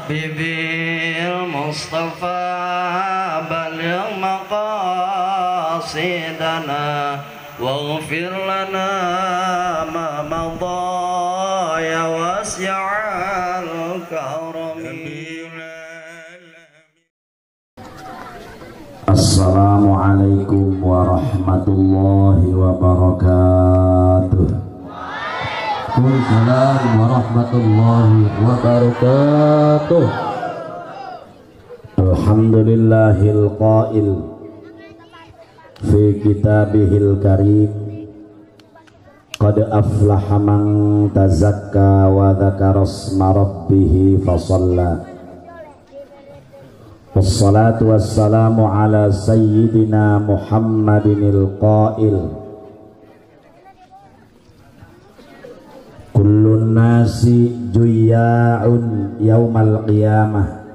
Rabbi bil Mustafa balligh maqasidana waghfir lana ma madha ya wasi'al karami. Assalamualaikum warahmatullahi wabarakatuh. Waalaikumsalam warahmatullahi wabarakatuh. Alhamdulillahil qail fi kitabihil karim, qad aflaha man tazakka wa dzakara asma rabbih fasalla. Wassalatu wassalamu ala sayyidina Muhammadinil qail, kullun nasi juyya'un yaumal qiyamah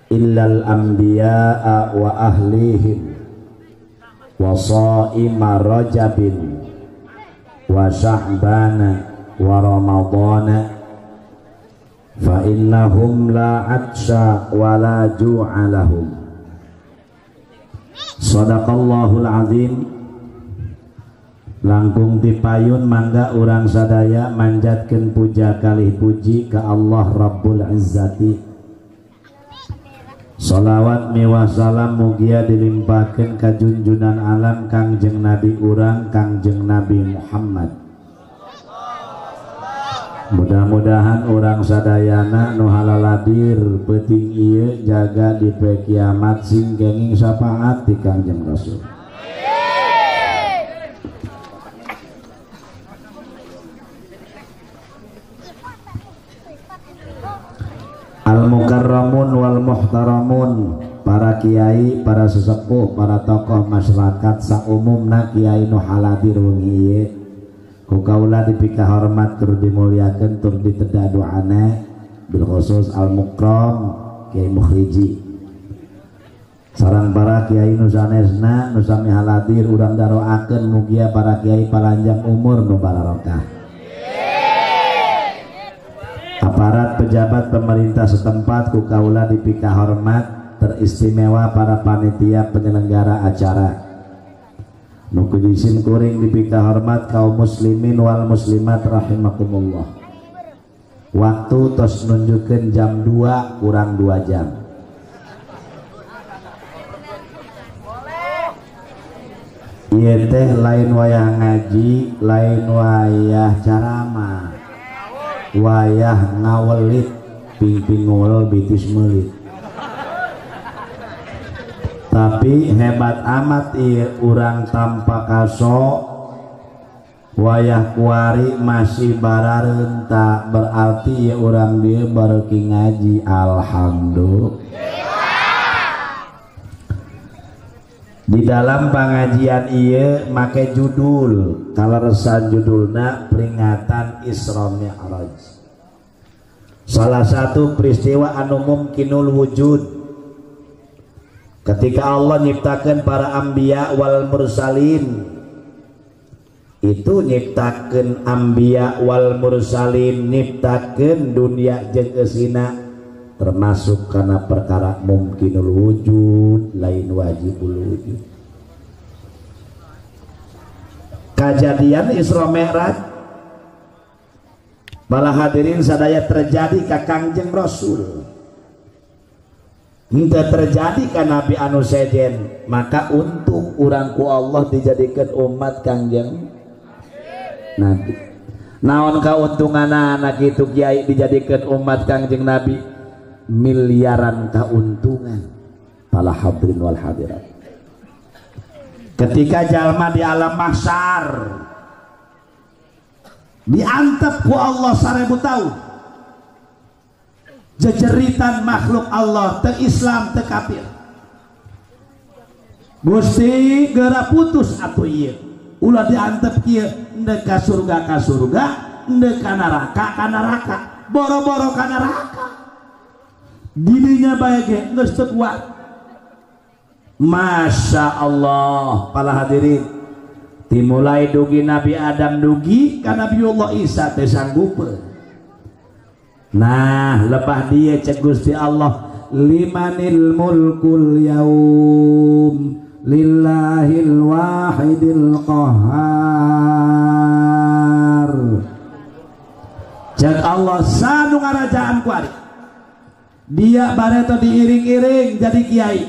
illal anbiya'a wa ahlihim wa sha'ima rajabin wa sya'bana wa ramadana fa innahum la atsha wa la ju'a lahum. Sadaqallahul azim. Langkung tipayun mangga urang sadaya manjatkeun puja kalih puji ka Allah Rabbul Izzati. Salawat miwah salam mugia dilimpahkeun ka junjunan alam Kangjeng Nabi urang Kangjeng Nabi Muhammad. Mudah-mudahan urang sadayana nu halaladir peuting ieu jaga di poe kiamat sing kenging syafaat ti Kangjeng Rasul. Al mukarramun wal muhtaramun, para kiai, para sesepuh, para tokoh masyarakat saumumna kiai nu haladir wengi ieu ku kaula dipika hormat tur dimuliakeun tur diteda doana, bil khusus al mukram Kiai Mukhriji sareng para kiai nu sanesna nu sami haladir urang daroakeun mugia para kiai palanjang umur nu barokah. Aparat pejabat pemerintah setempat ku kaula dipika hormat, teristimewa para panitia penyelenggara acara nu kujisim kuring dipika hormat kaum muslimin wal muslimat rahimakumullah. Waktu tos nunjukeun jam 2 kurang 2 jam. Ieu teh lain wayah ngaji, lain wayah ceramah, wayah ngawelit ping-ping ngawel bitis melit. Tapi hebat amat ieu urang tanpa kaso wayah kuari masih barareunta, berarti ieu urang dieu bareuki ngaji. Alhamdulillah. Di dalam pengajian ieu make judul, kaleresan judulna peringatan Isra Mi'raj. Salah satu peristiwa anu mungkinul wujud ketika Allah nyiptakan para anbiya wal mursalin. Itu nyiptakan anbiya wal mursalin, nyiptakan dunia jeung eusina, termasuk karena perkara mungkinul wujud lain wajibul wujud. Kejadian Isra Mi'raj bala hadirin sadaya terjadi ka Kangjeng Rasul, henteu terjadi ka Nabi anu sejen. Maka untung urang ku Allah dijadikan umat Kangjeng Nabi. Naon kauntunganana kitu kiai dijadikan umat Kangjeng Nabi? Miliaran keuntungan para hadirin wal hadirat. Ketika jalma di alam mahsyar diantep ku Allah 1000 tahun, jejeritan makhluk Allah teu Islam teu kafir, Gusti geura putus atuh ieu, ulah diantep kieu, endek ka surga ka surga, endek ka neraka ka neraka, boro-boro ka neraka didinya bae ge geus teu kuat. Masya Allah para hadirin, dimulai dugi Nabi Adam dugi ka Nabiullah Isa teh sanggupeun. Nah lebah dia cek Gusti Allah limanil mulkul yaum lillahil wahidil qahar. Cek Allah sanu ngarajaan kuari. Dia bareto diiring-iring jadi kiai,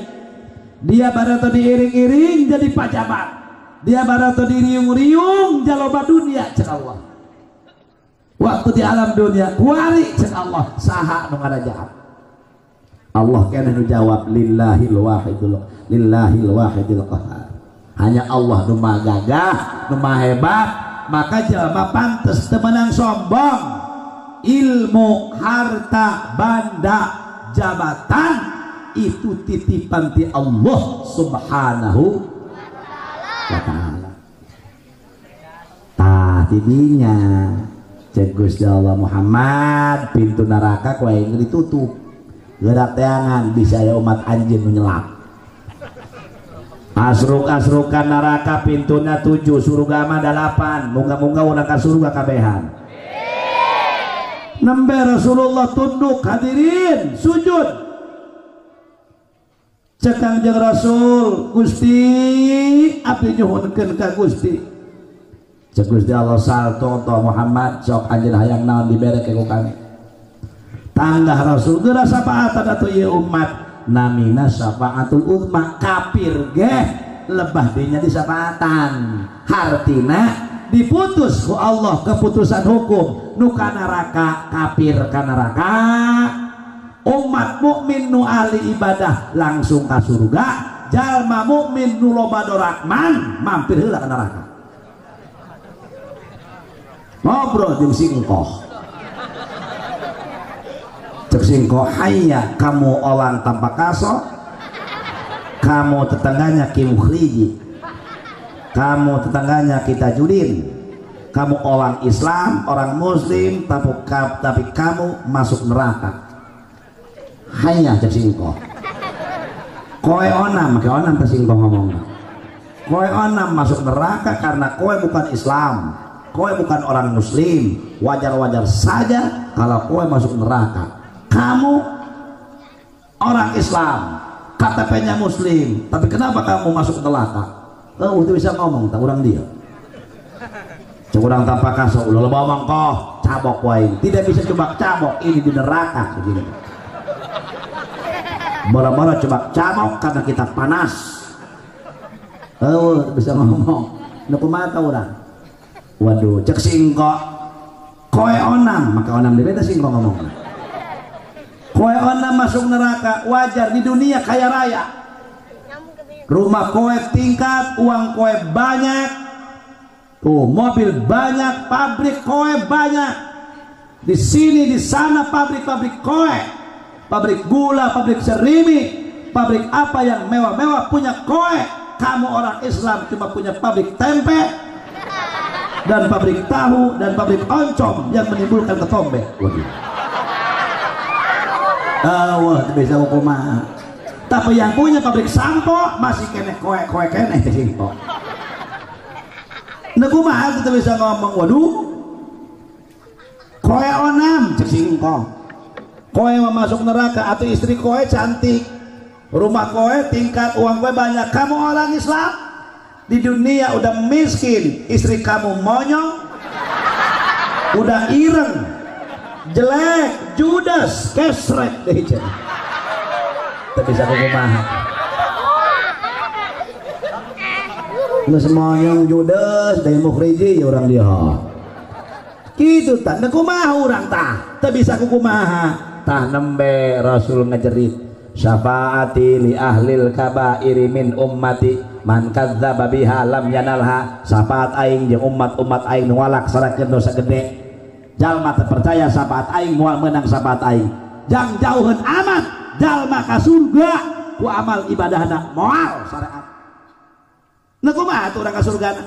dia bareto diiring-iring jadi pajabat, dia bareto diriung-riung jaloba dunia cek Allah. Waktu di alam dunia kuari cek Allah saha nu ngarajaan. Allah keneh nu jawab lillahil wahidul lillahil wahidil qahar. Hanya Allah nu maha gagah, nu maha hebat, maka jelema pantes teu meunang sombong. Ilmu, harta, banda, jabatan itu titipan ti Allah Subhanahu wa ta'ala. Tah tidinya cek Gusti Allah Muhammad pintu neraka ku aing ditutup. Gerak teangan bisa ya umat anjeun nu nyelap. Asruk-asrukan neraka pintunya 7, surga mah 8. Moga-moga urang ka surga kabehan. Nembe Rasulullah tunduk hadirin sujud. Cek Kangjeng Rasul, Gusti abdi nyuhunkeun ka Gusti. Cek Gusti Allah salto to Muhammad sok anjeun hayang naon dibere ku kami. Tanggah Rasul geura syafaatan atuh ieu umat namina syafaatul uzma kafir geh lebah dinya disafaatan. Hartina diputus ku Allah keputusan hukum nu ka neraka kafir ka neraka, umat mukmin nu ahli ibadah langsung ka surga, jalma mukmin nu loba dorakman mampir heula ka neraka. Ngobrol jeung si engkoh. Cek si engkoh, hayya kamu orang tanpa kaso, kamu tetangganya Ki Mukhriji, kamu tetangganya Ki Tajudin, kamu orang Islam, orang Muslim, tapi kamu masuk neraka. Hanya cek si engkoh. Koe onam, ke onam cek si engkoh ngomong. Koe onam masuk neraka karena koe bukan Islam, koe bukan orang Muslim. Wajar-wajar saja kalau koe masuk neraka. Kamu orang Islam, KTP-nya Muslim, tapi kenapa kamu masuk neraka? Oh, itu bisa ngomong tak orang dia. Cek urang tanpa kasok, ulah loba omong koh, cabok wae. Tidak bisa coba cabok, ini di neraka begini. Boro-boro coba cabok karena kita panas. Oh, bisa ngomong. Nu kumaha ta urang? Waduh, cek si engko koe onam, maka onam deui teh si engko ngomong. Koe onam masuk neraka, wajar di dunia kaya raya. Rumah koe tingkat, uang koe banyak, tuh mobil banyak, pabrik koe banyak. Di sini di sana pabrik-pabrik koe, pabrik gula, pabrik serimi, pabrik apa yang mewah-mewah punya koe. Kamu orang Islam cuma punya pabrik tempe dan pabrik tahu dan pabrik oncom yang menimbulkan ketombe. Waduh. Wah, bisa kumaha. Tapi yang punya pabrik sampo masih keneh koe-koe keneh singpo. Nah kumaha kita bisa ngomong, waduh. Koe onam cek singko. Koe mau masuk neraka atau istri koe cantik, rumah koe tingkat, uang koe banyak. Kamu orang Islam di dunia udah miskin, istri kamu monyong, udah ireng, jelek, judas, kesrek deh. Tapi bisa kumaha. Geus monyong judas dari mukhriji ya orang dia. Kitu tah, nah kumaha urang tah? Teu bisa kumaha. Tah nembe Rasul ngajerit syafaati li ahlil kabairi min ummati man kadzdzaba biha lam yanalha. Syafaat aing jeung umat-umat aing nu ngalaksanakeun dosa gede. Jalma teu percaya syafaat aing moal meunang syafaat aing. Jang jauheun amat jalma ka surga ku amal ibadahna moal syariat. Nah kumaha atuh urang ka surgana?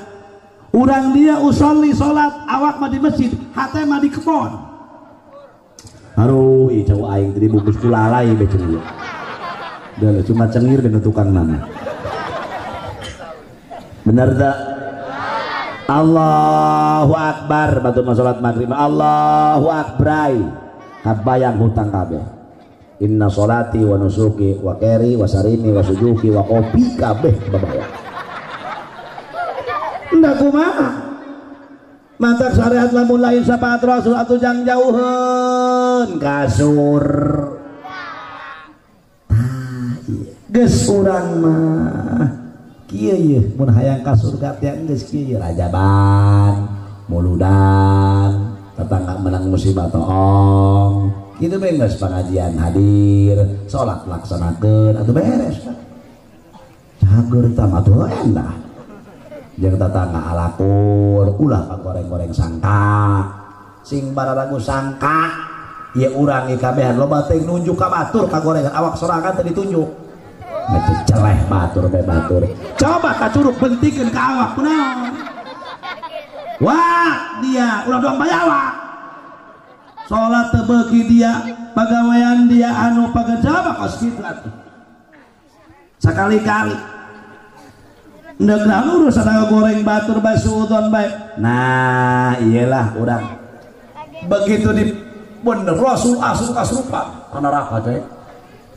Urang dia usolli salat awak mah di masjid, hate mah di kebon. Aduh, ih cowok aing tadi bungkus kulalai beceng ieu. Udah cuma cengir dan tukang mana. Bener tak? Allahu Akbar, batur salat maghrib. Allahu Akbar. Kabayang hutang kabeh. Inna sholati wa nusuki wa keri wa sarimi wa sujuki wa kopi kabeh babayang. Ndak kumaha? Mantak syariat lamun lain syafaat Rasul atuh jang jauheun kasur. Tah ieu geus urang mah kieu yeuh mun hayang ka surga teh geus kieu yeuh rajaban, muludan, tetangga menang musibah toong. Kitu bae geus pengajian hadir, salat laksanakeun atuh beres. Cager tah atuh endah. Jeung tetangga alakur ulah pagoreng-goreng sangka sing bararagu sangka ieu urang ieu kabehan loba teh nunjuk ka batur kagorengan awak sorangan teh ditunjuk ngeceleh batur bae batur coba ka curug bentikeun ka awak kunaon wah dia ulah doang bae awak salat teu beuki dia pagawean dia anu pagejaba kos kitu atuh sakali-kali ndek urus ada goreng batur bae suudon bae. Nah, iyalah urang. Begitu di bener Rasul asup kasurupan ka neraka teh.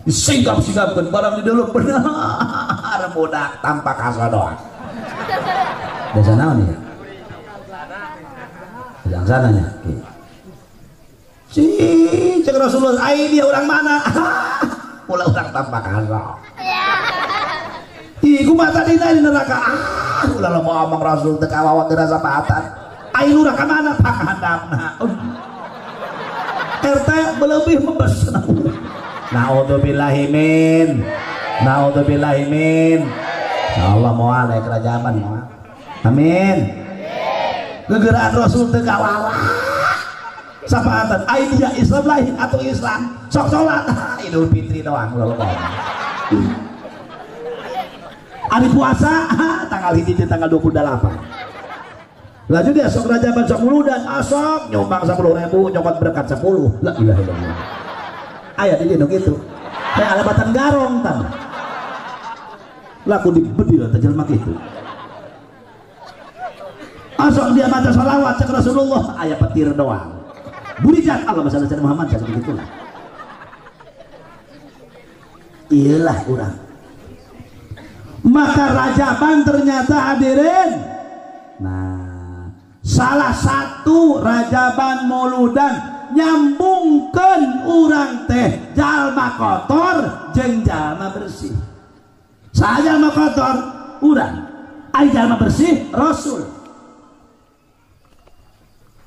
Disinggap-singgapkeun barang di dalam bener budak tanpa kasodoan. Desa naon ieu? Desa sananya. Si cek Rasulullah ai dia urang mana? Ulah urang tanpa kaso. Ih, kumaha tadina di neraka? Ah, ulah lo ngomong Rasul teu kawawa teu sapaatan. Ai lurah ka mana panghandapna? RT belebih mebes. Naudzubillahi min. Naudzubillahi min. Insyaallah moal aya kerajaan moal. Amin. Gegeraan Rasul teu kawawa. Sapaatan ai dia Islam lain atau Islam. Sok salat Idul Fitri doang ulah lo ngomong. Hari puasa tanggal hiji tanggal 28. Laju dia sok rajaban sok muludan asok nyumbang 10.000 nyokot berkat 10. La ilaha illallah. Ayat ini dong itu. Kayak alabatan garong tan. Laku dibedil teh jelema kitu. Asok dia maca sholawat cek Rasulullah aya petir doang. Burijat Allah masalah Muhammad cek begitulah. Iyalah urang. Maka rajaban ternyata hadirin. Nah, salah satu rajaban muludan nyambungkeun urang teh jalma kotor jeung jalma bersih. Saha jalma kotor urang, ai jalma bersih Rasul.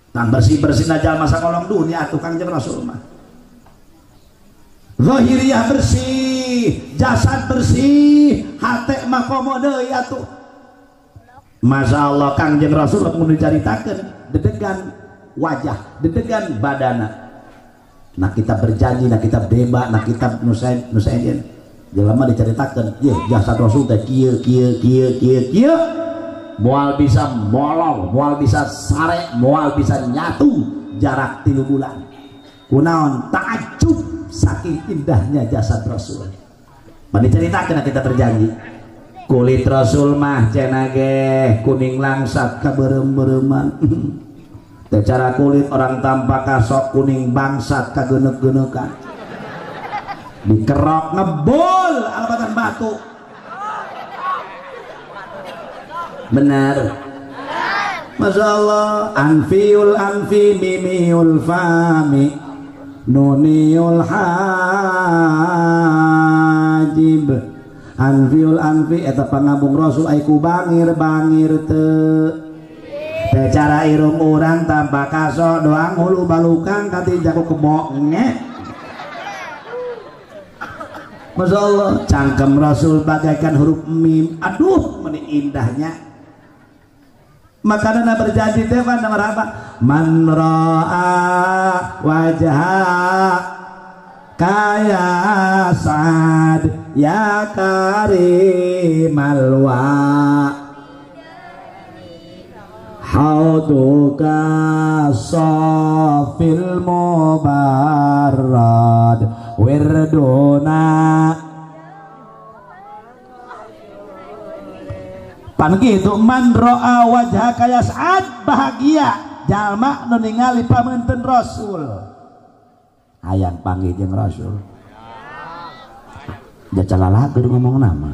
Tang bersih-bersihna jalma sakolong dunia atuh Kangjeng Rasul mah. Zahiriyah bersih, jasad bersih, hate mah komo deui atuh. Masya Allah Kangjeng Rasul mun dicaritakeun dedegan wajah, dedegan badana. Nah kita berjanji, nah kita deba, nah kita nusain jelema dicaritakeun, ieu jasad Rasul teh kieu kieu kieu kieu kieu. Moal bisa molong, moal bisa sare, moal bisa nyatu jarak 3 bulan. Kunaon takjub saking indahnya jasad Rasul. Mani ceritakeun kita berjanji. Kulit Rasul mah cenah ge kuning langsat kaberem-bereman. Teh cara kulit orang tanpa kasok kuning bangsat kageneuk-geneukan. Dikerok ngebul alabatan batu. Benar. Masya Allah. Anfiul anfi mimiul fami nuniul hajib. Anfiul anfi eta pangabung Rasul ai ku bangir bangir teu. Teh cara irung urang tanpa kaso doang hulu balukang katinja ku kebo nge. Masya Allah, cangkem Rasul bagaikan huruf mim. Aduh, meni indahnya. Makanya berjanji teh kan apa? Man ra'a wajha kaya sad ya karimal wa hauduka safil mubarrad wirduna. Pan gitu man ro'a wajhaka yas'ad, bahagia jalma nu ningali pameunteun Rasul. Hayang panggih jeung Rasul. Jacalala kudu ngomong nama.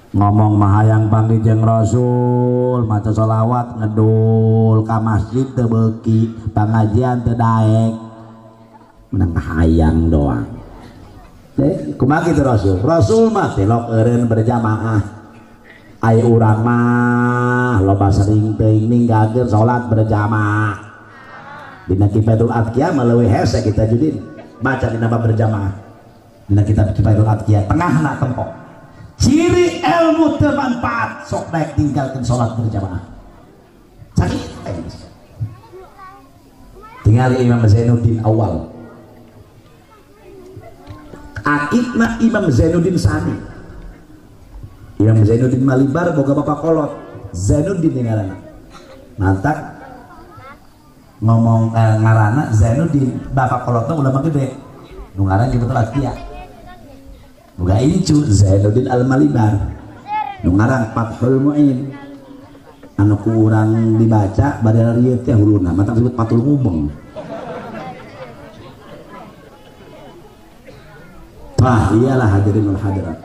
Ngomong mah hayang panggih jeung Rasul, maca sholawat ngedul ka masjid teu beuki, pangajian teu daek. Menang hayang doang. Teh kumaha kitu Rasul? Rasul mah tilok eureun berjamaah. Ai urang mah loba sering teuing ninggalkeun salat berjamaah. Dina Kifayatul Atqiya mah leuwih hese kita judin baca dina bab berjamaah. Dina kitab Kifayatul Atqiya tengahna tempok. Ciri ilmu termanfaat sok daek tinggalkan salat berjamaah. Sakit tinggal Imam Zainuddin awal. Akidna Imam Zainuddin Sani. Imam Zainuddin Malibar boga bapak kolot Zainuddin ngaranna. Mantak ngomong ngaranna Zainuddin, bapak kolotna ulama gede. Nu ngaran kitu Atqiya. Boga incu Zainuddin Al-Malibar. Nu ngarang Fathul Mu'in. Anu ku urang dibaca bade rieu teh huluna, mantak disebut Fathul Mubeng. Wah, iyalah hadirin wal hadirat.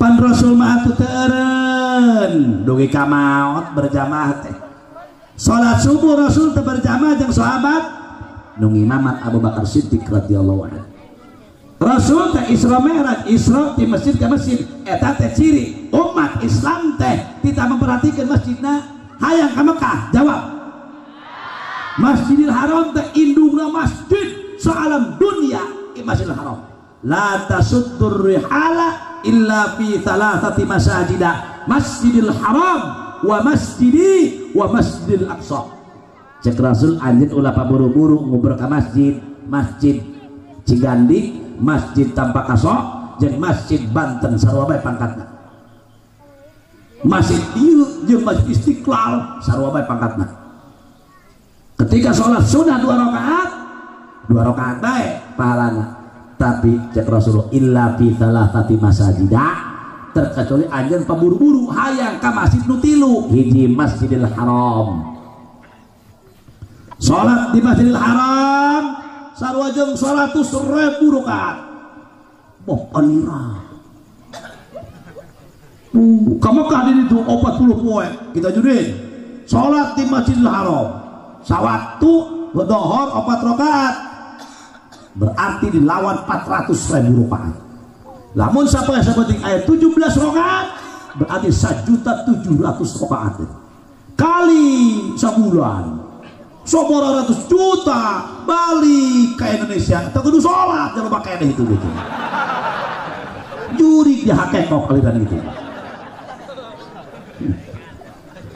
Pan Rasul mah atuh teu eureun dugi ka maot berjamaah teh. Salat subuh Rasul teu berjamaah jeung sahabat nu ngimamat Abu Bakar Siddiq radhiyallahu anhu. Rasul teh Isra Mi'raj, Isra di masjid ke masjid. Eta teh ciri umat Islam teh tidak memperhatikan masjidna hayang ka Mekah. Jawab. Masjidil Haram teh indungna masjid saalam dunia Masjidil Haram. La tasuddur rihala illa fi thalathati masajida, Masjidil Haram wa masjidi wa Masjidil Aqsa. Cek Rasul anjeun ulah paburu-buru nguber ka masjid, Masjid Cigandik, Masjid Tampakaso, jeung Masjid Banten sarua bae pangkatna. Masjid ieu jeung Masjid Istiqlal sarua bae pangkatna. Ketika sholat sunnah 2 rakaat, 2 rakaat bae pahalana. Tapi cek Rasulullah illa fi thalathati masajida, terkecuali anjeun paburu-buru hayang ka masjid nu tilu, hiji Masjidil Haram. Salat di Masjidil Haram sarua jeung 100.000 rakaat. Boh panira. Ka Mekah di ditu 40 poe kita judin. Salat di Masjidil Haram. Sawaktu dohor 4 rakaat. Berarti dilawan 400.000 rakaat. Lamun sampai sepenting ayat 17 rakaat berarti 1.700.000 rakaat. Kali sebulan 900 juta balik ke Indonesia. Teu kudu salat jangan pakai itu gitu. Juri dia hakekok aliran gitu.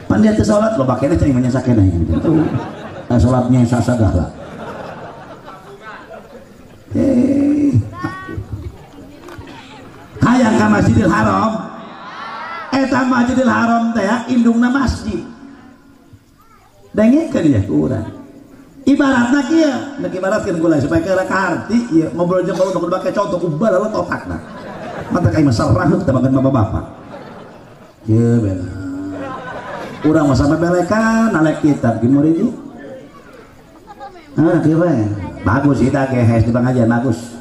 Pan dia teu salat loba keneh cai mah nyasa keneh gitu. Salatnya sasagala. Hayang ka Masjidil Haram. Eta Masjidil Haram teh indungna masjid. Dengekeun ya ku urang. Ibaratna kieu, nek ibaratkeun kula supaya kira kaharti ieu ngobrol jeung kalau kudu make contoh ku bala otakna. Mata kayak mah sarahut teh bageun bapak-bapak. Kieu bela. Urang mah sampe belekan nalek kitab ki murid. Ah, kieu bae. Bagus kita kehes di pengajian bagus.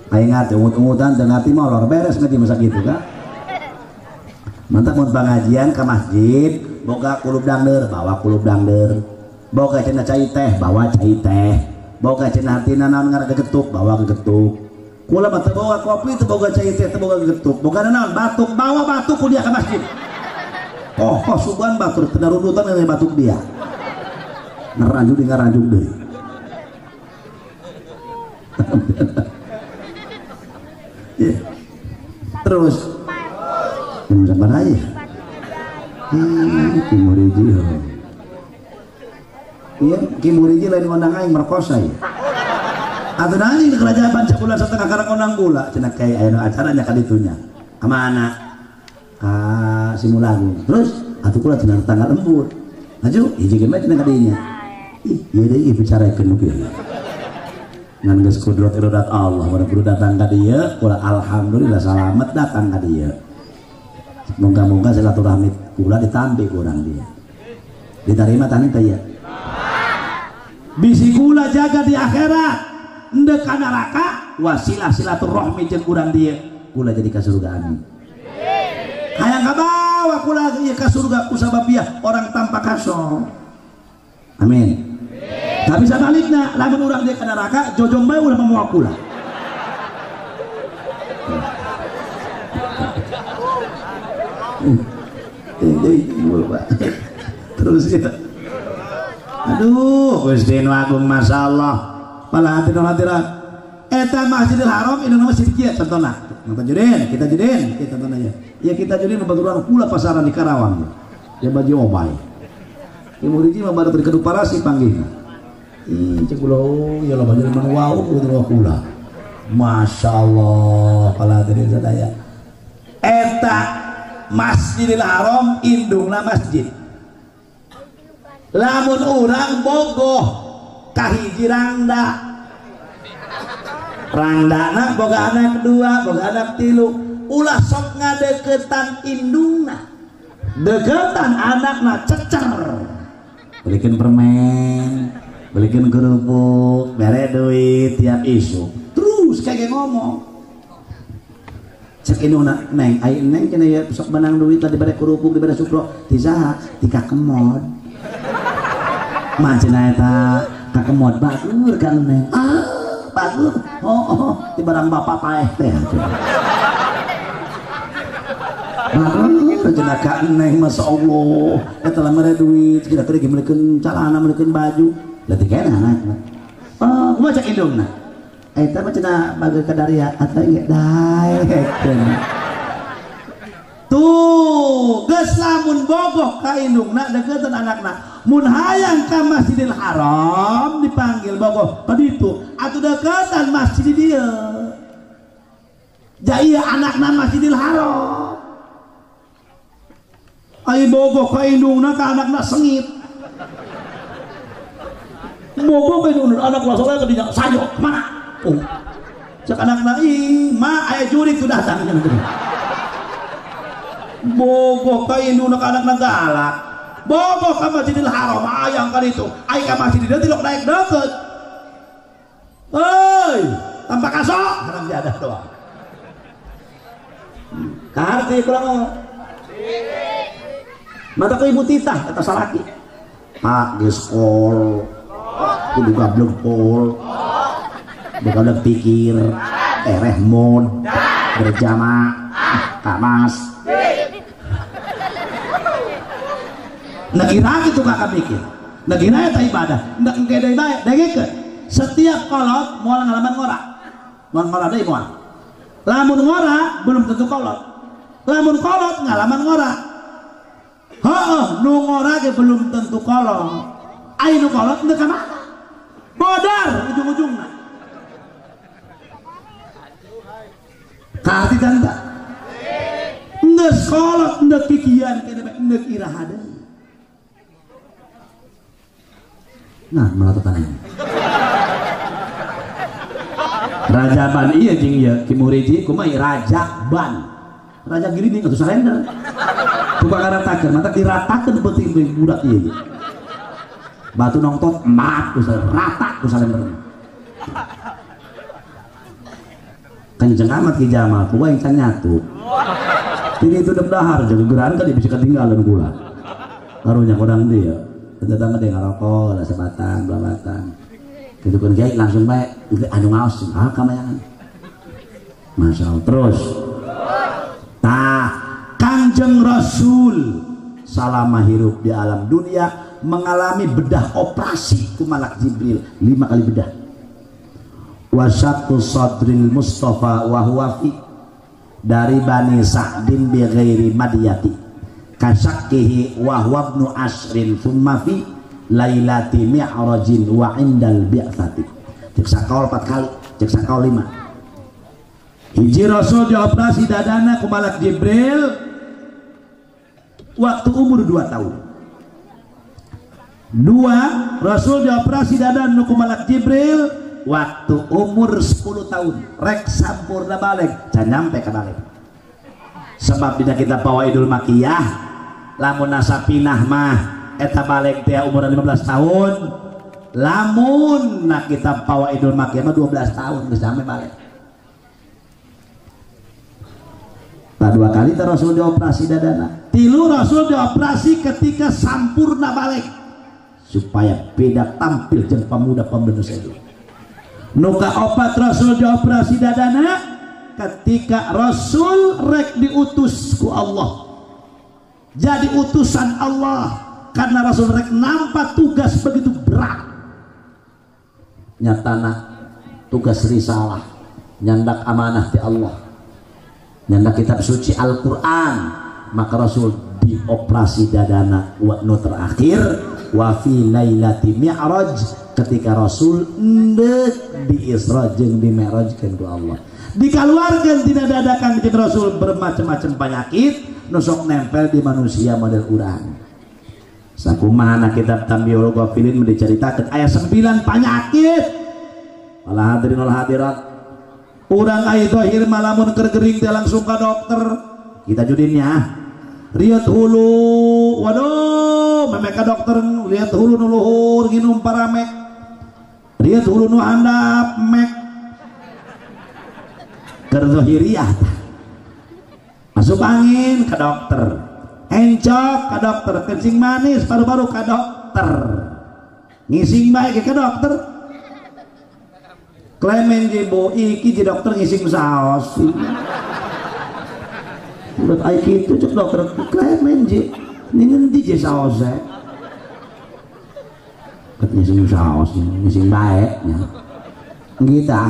Aing ngarti ungut-ungutan teu ngarti molor beres ngerti masa gitu kan. Mantap mun pengajian ke masjid boga kulub dangder bawa kulub dangder, boga cenah cai teh bawa cai teh, boga cenah hartina naon ngaran gegetuk bawa gegetuk. Kula mah teu boga kopi teu boga cai teh teu boga gegetuk, boga naon batuk bawa batuk ku dia ke masjid. Oh, kok sugan batur teu narudutan batuk dia. Ngaranjuk deui ngaranjuk deui. Yeah. Terus jam sabar aja. Ki Muriji. Iya, Ki Muriji lain ngondang aing merkosa ya. Atuh anjing di kerajaan sabulan setengah karang ngondang gula cenah kayak aya acaranya ka ditunya. Ka mana? Ka Simulagung. Terus atuh kula cenah tanggal lembur. Maju hiji ge mah cenah ka dinya. Ih, ieu deui bicarakeun nu kieu. Ngan geus kudrat irodat Allah, pada kudu datang ka dieu, kula alhamdulillah salamet datang ka dieu. Moga-moga silaturahmi kula ditampi ku urang dia. Diterima tani teh ya. Bisi kula jaga di akhirat endek ka neraka wasilah silaturahmi jeung urang dieu kula jadi ka surga amin. Hayang kabawa kula ieu ka surga ku sabab ieu orang tanpa kaso. Amin. Tapi sabalikna lamun urang dieu ka neraka jojong bae ulah mamoa kula. Terus ya. Aduh, Gusti nu agung masyaallah. Pala hati nu hadirat. Eta Masjidil Haram ini masjid kieu contohna. Nonton jeureun, kita jeureun, kita contohna ya. Ya kita jeureun babaturan kula pasaran di Karawang. Ya baju obay. Ieu murid mah baru di Kedung Parasi panggih. Ih, cek kula ya loba jelema nu wau kudu kula. Masyaallah, pala hadirin sadaya. Eta Masjidil Haram indungna masjid. Lamun urang bogoh kahiji rangda. Rangdana boga anak dua, boga anak tilu. Ulah sok ngadeukeutan indungna. Deukeutan anakna cecer. Belikin permen, belikin kerupuk, bere duit tiap isu. Terus kayak ngomong. Cek indungna neng, ai neng cenah ya sok menang duit lah dibere kerupuk, dibere sukro, ti saha? Ti kakemod. Mah cenah eta kakemod batur ka neng. Ah, batur. Oh, di barang bapak paeh teh. Batur cenah ka neng masyaallah. Eta lah mere duit, kira teh meulikeun calana, meulikeun baju. Lah teh kena anakna. Oh, kumaha cek indungna? Eta mah cenah bageul ka daria atuh ieu daek. Tuh, geus lamun bogoh ka indungna deukeutan anakna. Mun hayang ka Masjidil Haram dipanggil bogoh ka ditu atuh deukeutan masjid dieu. Ja ieu anakna Masjidil Haram. Ai bogoh ka indungna ka anakna sengit. Bogoh ka indungna anak soleh ka dinya sajo mana? Oh. Cek anakna ih ma aya jurik sudah datang. Bogoh ka indungna ka anakna galak. Bogoh ka Masjidil Haram ayang ka ditu. Ai ka masjid dieu tilok naik deukeut. Heuy, tanpa kaso haram jadah doang. Kaharti kurang. Mata ku ibu titah eta salaki. Pak geus kol. Kudu gablek kol. Gablek pikir, ereh mod, berjamaah, kamas. Nah kira gitu kakak mikir. Nah kira eta ibadah. Nah engke deui bae dengekeun. Setiap kolot moal ngalaman ngora. Moal ngora deui moal. Lamun ngora belum tentu kolot. Lamun kolot ngalaman ngora. Heeh, nu ngora ge belum tentu kolot. Ai nu kolot teu ka mana? Bodar ujung-ujungna. Kaharti tanta. Geus kolot endek kikian kene bae endek iraha deui. Nah, melatotan ini. Rajaban iya jeung ieu Ki Muriji kumaha Rajaban. Raja gini atuh salender. Tukang ngaratakeun, mata diratakeun penting budak ieu. Batu nongtot emak ku rata ku salender. Kenceng amat Ki Jamal, kumaha yang can nyatu. Ini itu dem dahar jeung geran tadi bisa ketinggalan kula. Karunya kurang dia. Tetangga dia ngarokok, lah sebatang, dua batang. Gitu kan kiai langsung baik, anu ngaos, ah kamayangan. Masya Allah terus. Nah, Kanjeng Rasul selama hirup di alam dunia mengalami bedah operasi ku Malak Jibril 5 kali bedah. Wasatu sadril Mustafa wa huwa fi dari Bani Sa'din bi ghairi madiyati. Kasakkihi wa huwa ibnu asrin thumma fi lailati mi'rajin wa indal bi'tsati. Cek sakaol 4 kali, cek sakaol 5. Hiji Rasul dioperasi dadana ku Malak Jibril waktu umur 2 tahun. 2, Rasul dioperasi dadana ku Malak Jibril waktu umur 10 tahun. Rek sampurna balik, can nyampe ka balik. Sebab dina kita Fawaidul Makiyah lamun nasapinah mah eta balik teh umur 15 tahun, Lamun nak kitab Fawaidul Makiyah mah 12 tahun geus sampe balik. Tah dua kali teh Rasul dioperasi dadana. Tilu Rasul dioperasi ketika sampurna balik supaya beda tampil jeung pemuda-pemuda itu. Nu kaopat Rasul dioperasi dadana ketika Rasul rek diutus ku Allah. Jadi utusan Allah karena Rasul rek nampak tugas begitu berat. Nyatana tugas risalah, nyandak amanah ti Allah, nyandak kitab suci Al-Quran, maka Rasul dioperasi dadana. Wa nu terakhir wa fi lailati mi'raj, ketika Rasul endek di Isra jeung di Mi'rajkeun ku Allah. Dikaluarkeun tina dada Kangjeng Rasul bermacam-macam penyakit nu sok nempel di manusia model urang. Sakumaha kitab Tambihul Ghafilin diceritakeun aya 9 penyakit. Wal hadirin wal hadirat, urang aya zahir malamun keur gering teh langsung ka dokter. Kita judinnya riat hulu, waduh memeh ka dokter riat hulu nu luhur nginum paramek, riat hulu nu handap mek keur zahiriah. Masuk angin ke dokter, encok ke dokter, kencing manis paru-paru ke dokter, ngising baik ke dokter. Klemen jibo iki ji dokter ngising saos. Menurut aing kitu cek dokter klemen ji, ini ngendi ji saos e? Ket ngising saos, ngising baik nya. Kita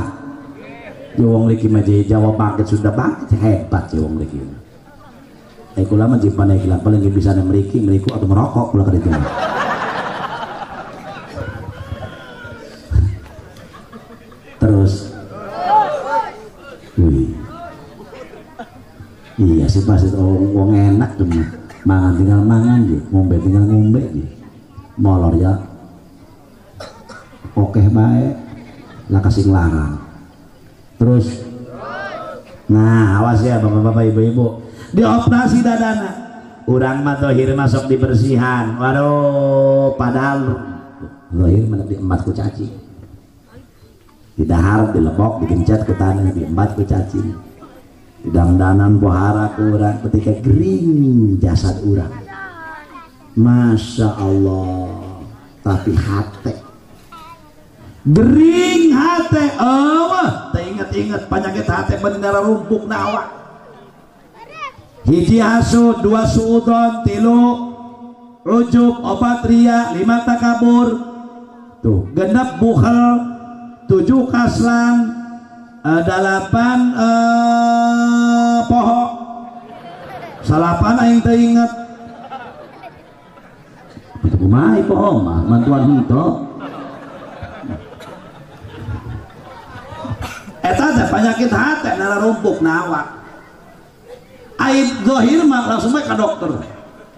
ji wong liki mah ji Jawa bangkit Sunda bangkit hebat ji wong liki. Eh kula mah ji pandai kula paling bisa mriki mriku atau merokok kula ka ditu. Terus wih. Iya sih pasti wong enak tuh mah. Mangan tinggal mangan ji, ngombe tinggal ngombe ji. Molor ya. Oke bae lah kasih nglarang. Terus nah awas ya bapak-bapak ibu-ibu, dioperasi dadana. Urang mah zahir masuk di bersihan. Waduh, padahal zahir mah diembat ku cacing. Didahar, dilebok, digencet ku tanah, diembat ku cacing. Didangdanan pohara ku urang ketika gering jasad urang. Masya Allah, tapi hate gering hate, oh, ingat-ingat penyakit hate bendera rumpuk nawa. Hiji hasud, 2 suudon, 3 ujub, 4 ria, 5 takabur, tuh 6 bukhel, 7 kaslan, 8 poho, 9 aing teu inget. Itu kumaha poho mah mantuan henteu. Eta teh penyakit hate nara rumpuk na awak. Aib zahir mah langsung bae ka dokter.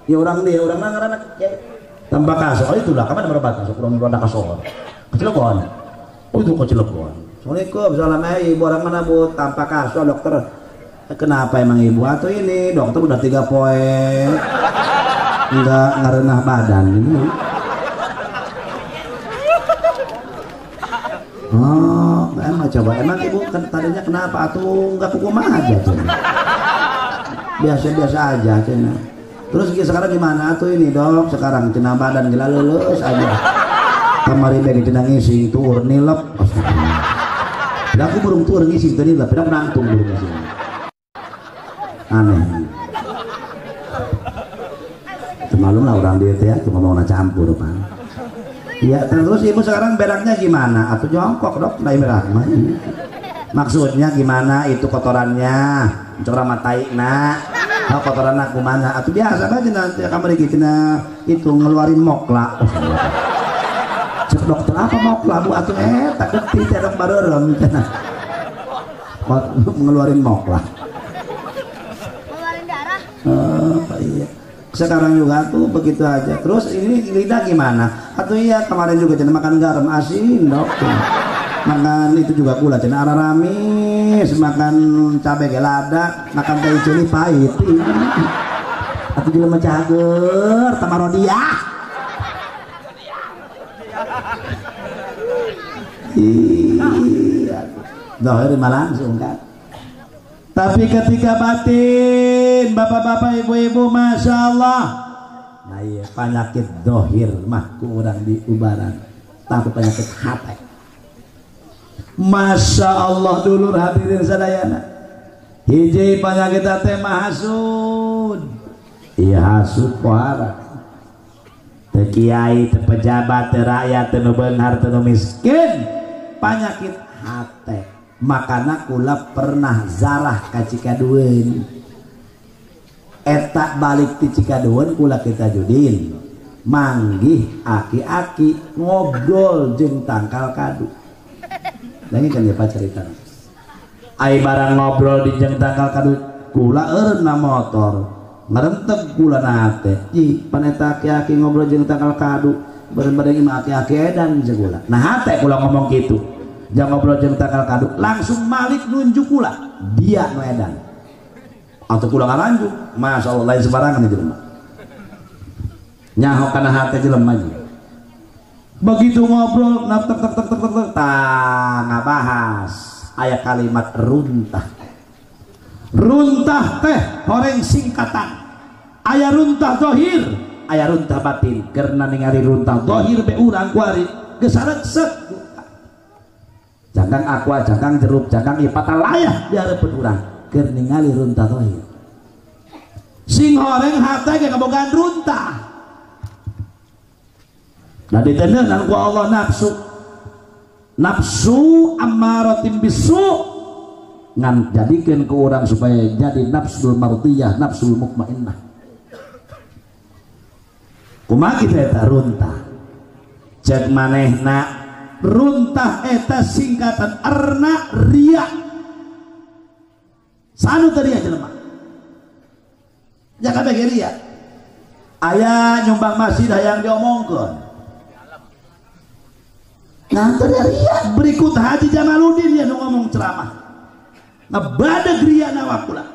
Ya urang dia, urang mah ngaranna kiai. Tambah kasor itu lah, kapan berobat kasor kurang rada kasor. Ke Cilegon. Oh itu ke Cilegon. Assalamualaikum, salam ibu orang mana bu? Tanpa kasor dokter. Kenapa emang ibu? Atau ini dokter udah 3 poe enggak ngarenah badan ini. Oh, emang coba emang ibu kan tadinya kenapa atuh enggak kukumaha aja cina. Biasa-biasa aja cina. Terus sekarang gimana tuh ini dok? Sekarang cina badan gila lulus aja. Kamari bege cina ngisi tuur nilep. Lah aku burung tuur ngisi teu nilep, pedak nangtung burung ngisi. Aneh. Malum lah orang dia ya, cuma mau campur pan. Ya terus ibu sekarang beraknya gimana? Atau jongkok dok, nah berak mah. Maksudnya gimana itu kotorannya? Cora matai nak, oh, kotoran aku mana? Atau biasa aja nanti kamar cina itu ngeluarin mokla. Cek dokter apa mokla bu? Atau tak ngerti tidak bareng cina. Ngeluarin mokla. Ngeluarin darah? Oh, iya. Sekarang juga tuh begitu aja. Terus ini lidah gimana? Atau iya kemarin juga cina makan garam asin dok. Makan itu juga gula cina araramis, makan cabai gelada, makan teh cili pahit. Atau juga mencager tamarodiah. Iya, dohir mah langsung kan. Tapi ketika batin, bapak-bapak, ibu-ibu, masya Allah. Nah iya, penyakit dohir mah ku urang diubaran, tapi penyakit hati. Masya Allah dulur hadirin sadayana. Hiji penyakit hati mah hasud. Iya hasud pohara. Teu kiai, teu pejabat, teu rakyat, teu nu beunghar, teu nu miskin, penyakit hati. Makana kula pernah zarah ka Cikadueun. Eta balik ti Cikadueun kula kita judin. Manggih aki-aki ngobrol jeung tangkal kadu. Lagi kan ya Pak cerita. Ai barang ngobrol di jeung tangkal kadu kula eureun na motor. Ngarenteg kula na hate. Ih, pan eta aki-aki ngobrol jeung tangkal kadu, bareng-bareng imah aki-aki edan jeung kula. Nah hate kula ngomong kitu. Jangan ngobrol jeung tangkal kadu, langsung malik nunjuk kula, dia nu edan. Atau kula ngaranjuk, masya Allah lain sembarangan di jelema. Nyaho kana hate jelema ge. Begitu ngobrol, nap tek tek tek tek tek, tah ngabahas aya kalimat runtah. Runtah teh horeng singkatan. Aya runtah dohir, aya runtah batin. Karena ningali runtah dohir be urang kuari geus sareksek. Jangkang aqua, jangkang jeruk, jangkang ipatalayah di hareupeun urang keur ningali runtah dohir. Sing horeng hate ge kabogaan runtah. Nah diteneunan ku Allah nafsu. Nafsu ammaratim bisu ngan jadikeun ku urang supaya jadi nafsul mardiyah, nafsul mutmainnah. Kumaha kitu eta runtah? Cek manehna runtah eta singkatan erna ria. Sanu teu ria jelema. Ja kabeh ge ria. Aya nyumbang masjid hayang diomongkeun. Nah teu ria. Berikut Haji Jamaluddin ya nu ngomong ceramah. Ngebadeg ria na kula.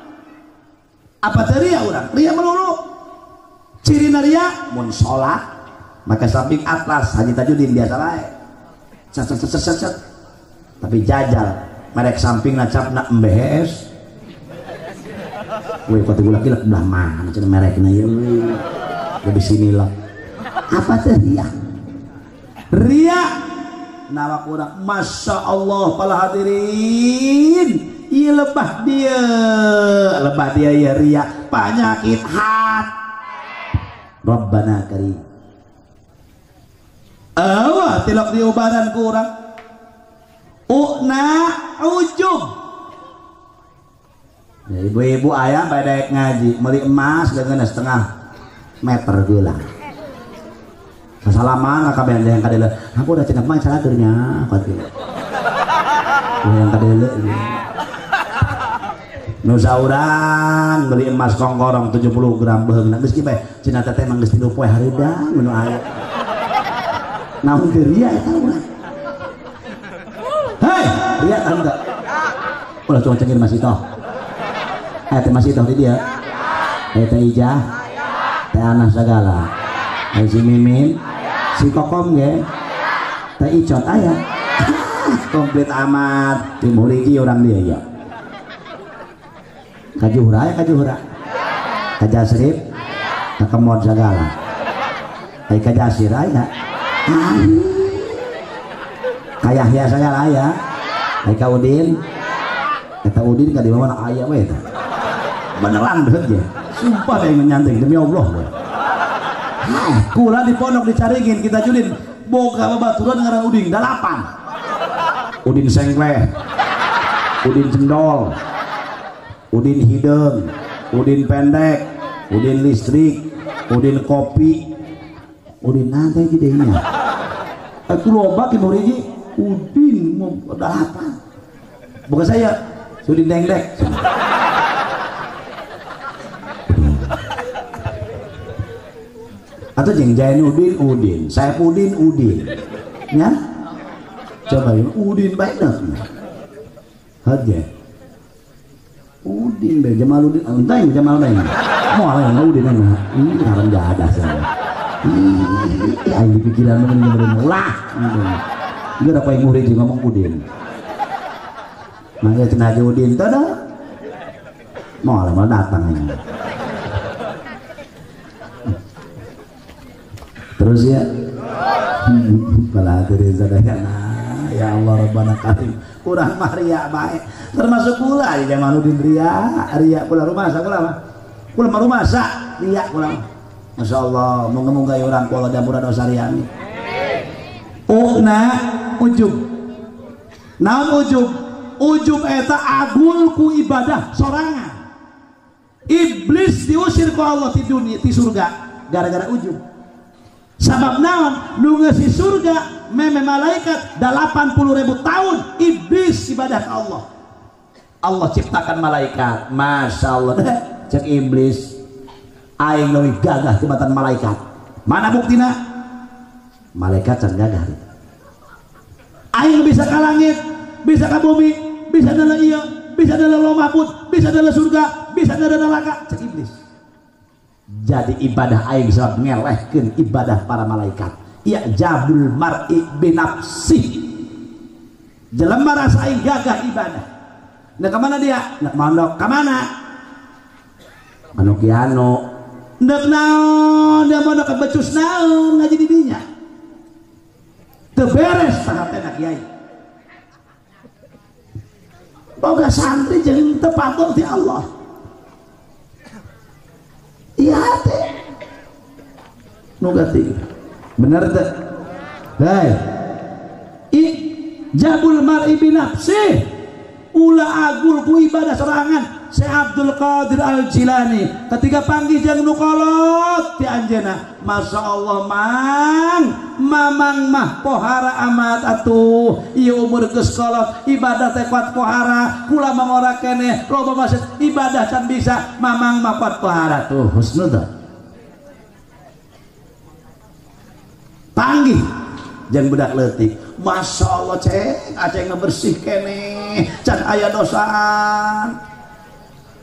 Apa teu ria urang? Ria melulu. Cirina ria mun salat maka samping atlas Haji Tajuddin biasa bae. Cet cet cet cet. Tapi jajal merek samping nacapna MBS. Weh kok gula kilek belah mana cenah merekna ieu. Lebih sini lah. Apa teh ria? Ria nawak urang masya Allah para hadirin. Ieu lebah dia ya ria penyakit hat. Rabbana karim. Awah tilok diubaran ku urang. Ukna ujub. Ya, ibu-ibu ayah pada ngaji beli emas dengan setengah meter gula. Sasalaman kabeh yang kadele. Aku udah cenah mah salaturnya kuat. Yang kadele. Nu saurang beli emas kongkorong 70 gram beheungna geus ki bae cenah teteh mah geus 3 poe hareudang nu aya. Naon teu ria eta urang. Hei, ria kan teu? Ulah cuma cengir masih toh. Teh masih toh di dia. Teh Ijah, teh Anah sagala. Si Mimin, si Kokom ge. Teh Icot aya. Komplit amat. Tim Huliki orang dia ya. Kajuhura ya kajuhura. Kajasrip, kakemod sagala. Ai kajasir aya. Kayahya sagala aya. Ai ka Udin. Eta Udin ka di mana aya we eta. Beneran bener je. Sumpah deh nyanting demi Allah we. Kula di pondok dicarigin kita julin boga babaturan ngaran Udin 8. Udin sengkleh, Udin cendol, Udin hidung, Udin pendek, Udin listrik, Udin kopi, Udin nanti gedenya. Aku loba ki muriji Udin mau 8. Bukan saya, Udin dengdek. Atau jeng Jain Udin Udin, saya Udin Udin, ya? Coba ya, Udin baik dah. Haja. Udin deh, Jamaludin, entah yang Jamaludin. Mau apa yang Udin enak? Ini haram jadah saya. Ih, aing di pikiran bener-bener ulah. Geura poe murid ngomong Udin. Mangga cenah Haji Udin teh dah. Moal moal datang ini. Terus ya. Bala hadirin sadayana. Ya Allah Rabbana karim. Urang mah ria bae. Termasuk kula di zaman Udin ria, ria kula rumasa kula mah. Kula mah rumasa ria kula mah. Masya Allah, moga-moga ya urang ku Allah diampura dosa ria ini. Ukna ujub. Naon ujub? Ujub eta agul ku ibadah sorangan. Iblis diusir ku Allah di dunia, di surga gara-gara ujub. Sabab naon? Nu ngeusi surga meme malaikat 80.000 tahun iblis ibadah ke Allah. Allah ciptakan malaikat. Masya Allah. Cek iblis aing leuwih gagah tibatan malaikat. Mana buktina? Malaikat can gagah. Aing bisa ka langit, bisa ka bumi, bisa dalam ieu, bisa dalam lauh mahfud, bisa dalam surga, bisa dalam neraka. Cek iblis. Jadi ibadah aing sebab ngelehkeun ibadah para malaikat. Ya jabul mar'i binafsih. Jelema rasa aing gagah ibadah. Nah kemana dia? Nak mondok kemana? Anu kiano. Ndek naon dia mondok ke becus naon ngaji di dinya. Teu beres sahatena kiai. Boga santri jeung teu patuh ti Allah. Iya teh. Nu gati. Bener teh? Hei. Ijabul mar'i binafsih. Ulah agul ku ibadah sorangan. Syekh Abdul Qadir Al Jilani ketika panggih jeung nu kolot ti anjeunna, Masya Allah mang, mamang mah pohara amat atuh, ieu umur geus kolot ibadah teh kuat pohara, kula mah ngora keneh loba masjid ibadah can bisa, mamang mah kuat pohara tuh husnudzon. Panggih jeung budak leutik, Masya Allah ceng, aceng bersih keneh, can aya dosaan.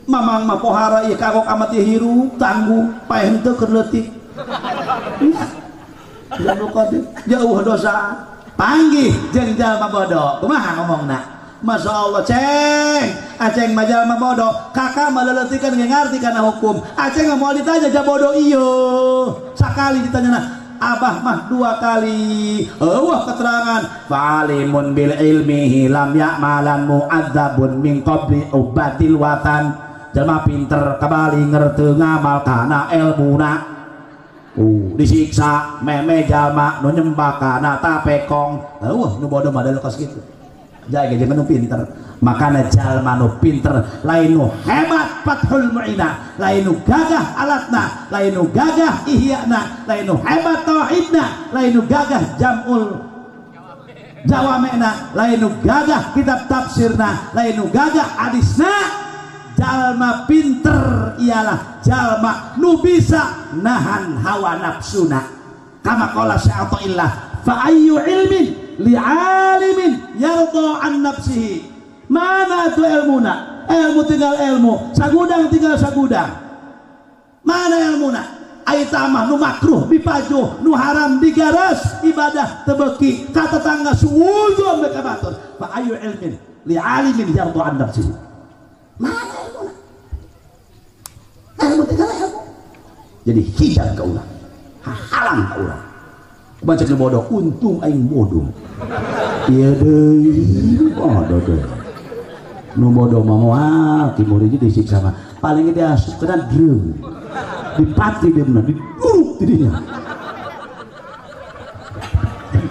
Mamang mah pohara ieu kagok amat ieu hirup tangguh paeh henteu keur leutik. Jauh dosa. Panggih jeung jalma bodoh. Kumaha ngomongna? Masya Allah ceng, aceng mah jalma bodoh, kakak mah leleutikan ge ngarti kana hukum. Aceng mah moal ditanya ja bodoh ieu. Sakali ditanyana abah mah 2 kali. Eueuh keterangan falimun bil ilmihi lam ya'malan mu'adzabun min qabli ubatil watan. Jelma pinter kabali ngerti ngamal kana elmuna. Disiksa meme jalma nu nyembah kana tapekong. Eueuh nu bodoh mah kos kitu. Jaga jeung nu pinter. Makana jalma nu pinter lain nu hebat Fathul Mu'ina, lain nu gagah alatna, lain nu gagah ihyana, lain nu hebat tauhidna, lain nu gagah jamul jawamena, lain nu gagah kitab tafsirna, lain nu gagah hadisna. Jalma pinter ialah jalma nu bisa nahan hawa nafsuna. Kama qala sya'atullah fa ayyu ilmin li'alimin yarda an nafsihi. Mana tu ilmuna? Ilmu tinggal ilmu, sagudang tinggal sagudang. Mana ilmuna? Aitamah nu makruh dipajuh, nu haram digaras, ibadah tebeki, kata tangga suudzon mereka batur. Fa ayu ilmin li'alimin yarda an nafsihi. Mana ilmuna? Ilmu tinggal ilmu. Jadi hijab ka urang, halang ka urang. Baca nu bodoh, untung aing bodoh. Ieu deui bodoh deui. Nu bodoh mah moal timur hiji disiksa mah. Paling dia asup kana dreung. Dipati dia mah, diduruk di dinya.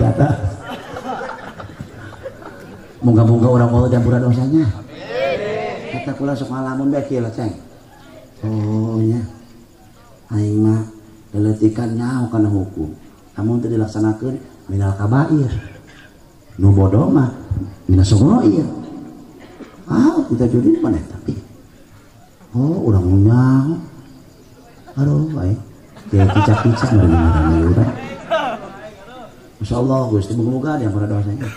Kata moga-moga orang Allah diampura dosanya. Amin. Kata kula sok ngalamun bae kieu lah ceng. Oh nya. Aing mah leletikan nyaho kana hukum. Namun teu dilaksanakeun minal kabair. Nu bodoh mah minas sughair. Ah, kita jadi mana tapi. Oh, urang nyaho. Aduh, baik. Dia kicap-kicap meureun urang. Insyaallah Gusti muga-muga diampura dosanya.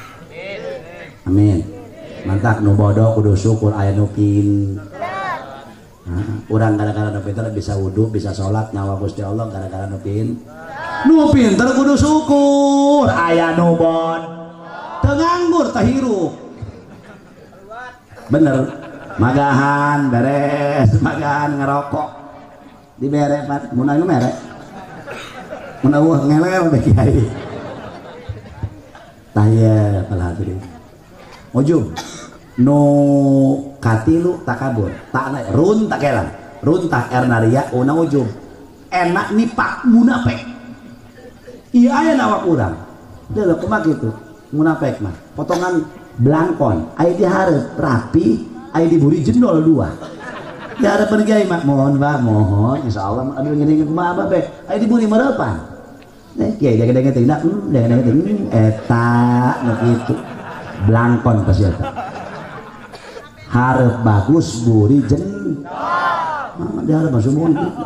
Amin. Mantak nu bodoh kudu syukur aya nu pinter. Nah, urang gara-gara nu pinter bisa wudu, bisa salat nyawa Gusti Allah gara-gara nu pinter. Nu pinter kudu syukur aya nu bodoh. Teu nganggur teh hirup. Bener. Magahan beres, magahan ngerokok. Dibere pan, mun anu mere. Mun eueuh ngelel deh kiai. Tah ieu hadirin. Ujub nu katilu takabur, tak runtah kelang. Runtah ernaria una ujub. Enak nipak munafik. Ieu aya na awak urang. Deuleu kumaha kitu? Munafik mah potongan blangkon, aya di hareup rapi, aya di buri jendol dua. Di hareupeun kiai mah mohon Pak, mohon insyaallah abdi ngiring kumaha abah be. Aya di buri mereupan. Eh kiai dege-dege teh dege-dege teh eta nu kitu. Blangkon pasti eta. Hareup bagus buri jendol. Di hareup mah sumuhun kitu.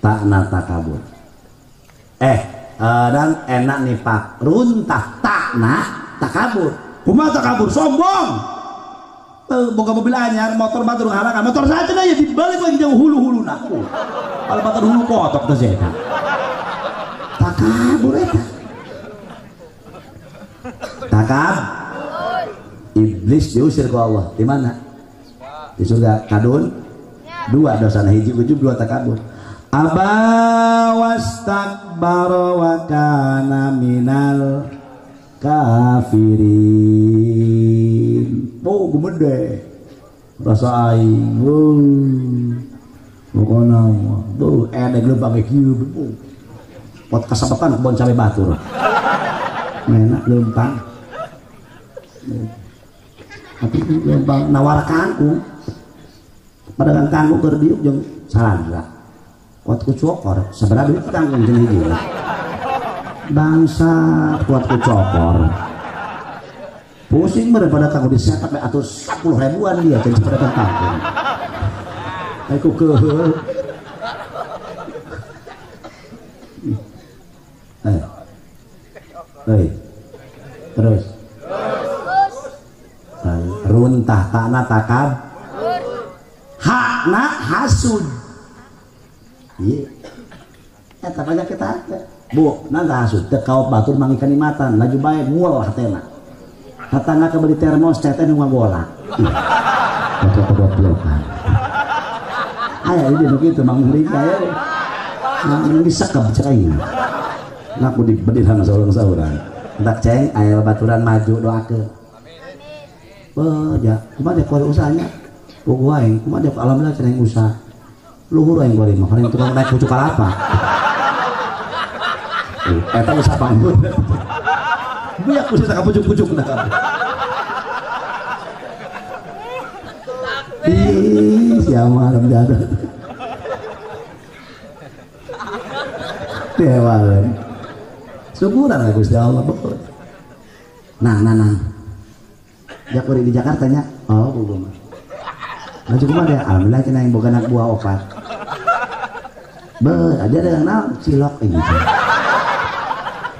Takna takabur. Dan enak nipak runtah takna takabur. Kumaha takabur? Sombong. Boga mobil anyar, motor batur ngahalangan, motor saja aja dibalik lagi jauh hulu-huluna. Kalau batur hulu kotok teh eta. Takabur eta. Takab. Iblis diusir ku Allah. Di mana? Di surga kadun. Dua dosana, hiji ujub, dua takabur. Aba wastakbara wa kana minal kafirin. Oh gumede rasa aing. Oh pokona mah beuh edeg leumpang ge kieu beuh. Pot kasabetan kebon cabe batur. Menak leumpang. Tapi leumpang nawar kangkung. Pedagang kangkung keur diuk jeung salandra. Kuat ku cokor, sabaraha duit kangkung jeung hiji. Bangsa kuat ku cokor. Pusing meureun pada kangkung disetak we atuh 10 ribuan dia jeung pedagang kangkung. Aku keuheul. Terus. Runtah takna takab. Hakna hasud. Iya. Eta banyak kita teh. Bu, nanti hasud teh kaop batur mangi kanikmatan, laju bae nguel hatena. Tatangga kebeli termos teteh nu ngagola. Goblok-goblokan. Aya ieu nu kitu mang muring aya. Mang disekep cek aing. Ngaku dibedilhan saurang-saurang. Entak ceng aya baturan maju doakeun. Amin. Beuh, ja, kumaha deh kuari usahanya? Puguh aing, kumaha deh alhamdulillah cenah usaha. Luhur aing kuari mah, paling tukang naik pucuk kalapa. Eta usaha panggut. Buyak usaha ka pucuk-pucuk nah. Ih, siapa malam jada. Dewa. Syukuran lah Gusti Allah. Nah, nah. Ya kuari di Jakarta nya. Oh, puguh mah. Maju kumaha deh, alhamdulillah cenah yang boga anak buah opat. Be, ada yang naon cilok ini.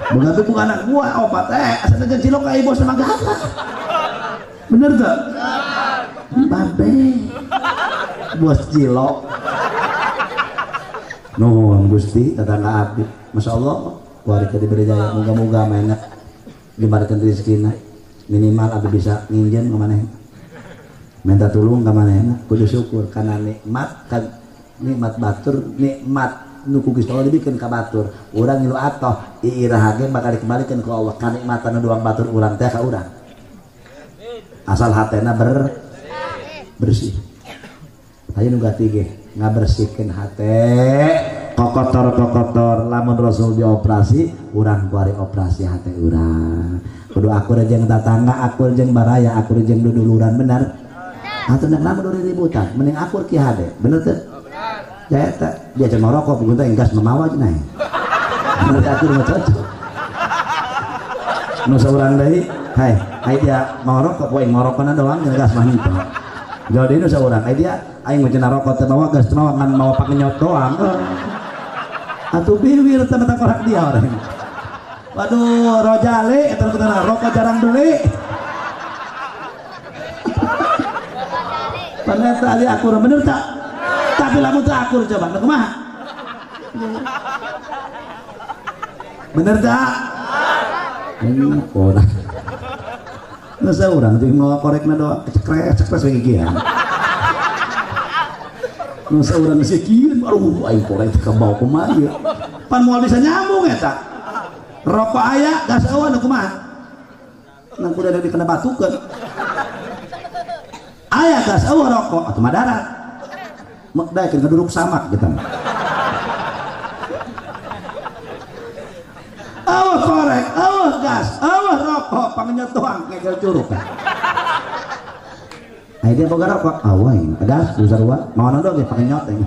Boga tuh bukan anak buah opat, asal aja cilok ka ibu sama gata. Bener tuh? Babe. Bos cilok. Nuhun Gusti tetangga abdi. Masya Allah, warga diberi jaya, moga-moga mainnya diberikan rezekina. Minimal abdi bisa nginjen ke mana. Minta tulung ka manehna kudu syukur karena nikmat kan nikmat batur nikmat nu ku Gusti Allah dibikeun ka batur urang ngilu atoh iiraha ge bakal dikembalikeun ku Allah kanikmatan nu doang batur urang teh ka urang asal hatena bersih. Tadi nu gati ge ngabersihkeun hate kokotor-kokotor lamun Rasul dioperasi urang kuari operasi hate urang kudu akur jeung tatangga akur jeung baraya akur jeung duduluran bener. Atau nak lama dari ributan, mending akur ki hade, bener tuh? Ya eta, dia cuma rokok, gue teh gas memawa cenah. Bener akur mah cocok. Nu saurang deui, hai, ai dia mau rokok, poe ngorokona doang jeung gas mah henteu. Jadi nu saurang, ai dia aing mah cenah rokok teh mawa gas teh mawa ngan mawa pakenyot doang. Atuh biwir teh mata korak dia orang. Waduh, rojale eta nu rokok jarang beli. Ternyata ali akur bener tak? Tapi lamun teu akur coba, kumaha? Bener tak? Ini orang. Nasa urang jeung mawa korekna doa cekrek-cekrek we gigian. Nasa urang geus kieu aduh aing korek teh kabawa kumaha ieu. Pan moal bisa nyambung eta. Rokok aya gas eueuh nu kumaha? Nang kudu ada dikena batukeun. Aya gas eueuh rokok atuh madarat. Mek daekeun ngeduruk samak kita mah. Eueuh korek, eueuh gas, eueuh rokok, pangenyot doang ngegel curug. Aya dia boga rokok, eueuh aing gas sarua, mawana doang ge pangenyot aing.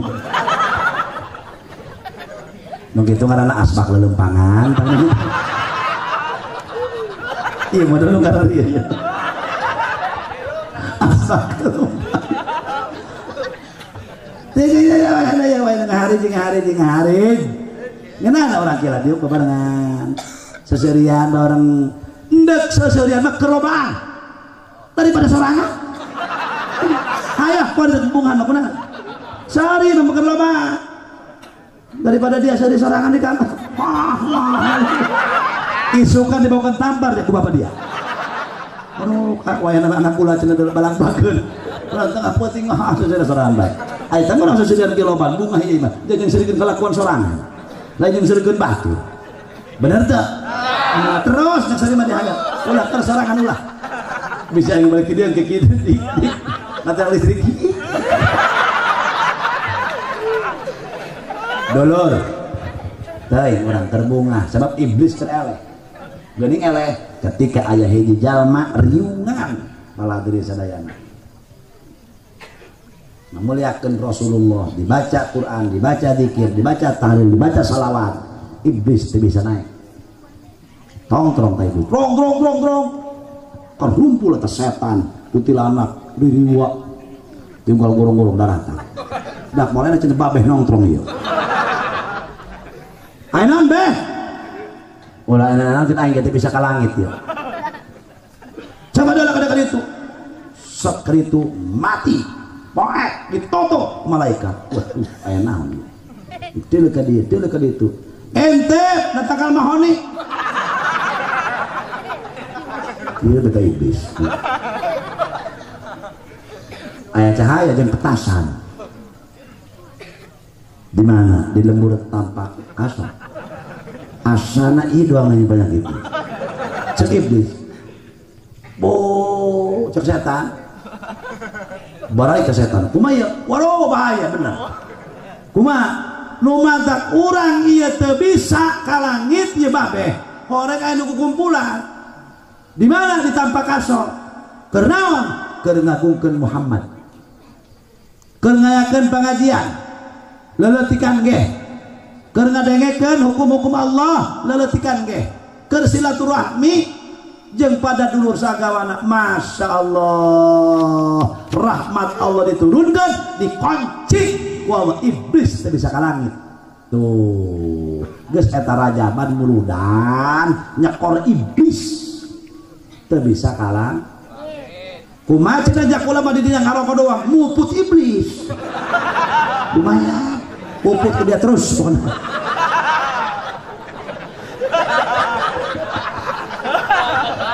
Nu kitu ngaranna asbak leuleumpangan. Iya model nu ngaranna ieu. Asbak leuleumpangan. Teu hari jeung hari jeung hari. Ngeunah orang kira diuk bebarengan. Seserian bareng endek seserian mah kerobaan daripada sorangan. Hayah kuat hubungan mah kunaon. Sari mah kerobaan. Daripada dia sari sorangan di kamar. Isukan dibawakan tampar ya ku bapak dia. Aduh, wayana anak kula cenah balang bageun. Urang tengah peuting mah seserian sorangan bae. Aya teh urang seserian ge loban bungah ieu mah. Jeung seureurkeun kalakuan sorangan. Lain jeung seureurkeun batur. Bener teu? Nah, terus nek sari mah dihayat. Ulah tersorangan ulah. Bisa yang balik dia ke kieu di mata listrik. Dolor. Teuing urang terbungah sebab iblis keur eleh. Geuning eleh ketika aya hiji jalma riungan malah diri sadayana. Memuliakan Rasulullah, dibaca Quran, dibaca zikir, dibaca tahlil, dibaca salawat, iblis teu bisa naik. Tongtrong ta ibu, trong trong trong trong. Kerumpul eta setan, kuntilanak, ririwa, tinggal gorong-gorong daratan. Dak moalna cenah babeh nongtrong ieu. Aya naon beh? Ulah enak-enak cenah aing teh bisa ka langit ieu. Coba dalah kada itu. Sok karitu mati. Poek ditoto malaikat. Waduh, aya naon ieu? Deuleu ka dieu, deuleu ka ditu. Ente natakal mahoni. Ieu beta iblis. Aya cahaya jeung petasan. Di mana? Di lembur tampak asa. Asana ieu doang yang banyak itu. Cek iblis. Bo, cek setan. Barai ke setan. Kumaha ieu? Waduh bahaya bener. Kumaha? Nu matak urang ieu teu bisa ka langit ieu babeh. Horeng aya nu kukumpulan. Di mana di tampak kaso? Keur naon? Keur ngagungkeun Muhammad. Keur ngayakeun pangajian. Leletikan geh. Keur ngadengekeun hukum-hukum Allah, leletikan geh. Keur silaturahmi jeung pada dulur sagawana. Masya Allah, rahmat Allah diturunkan, dikunci, wah iblis teu bisa ka langit. Tuh, geus eta rajaban muludan nyekor iblis teu bisa ka langit. Kumaha cenah jak ulama di dinya ngarokok doang, muput iblis. Lumayan, puput ke dia terus pokoknya.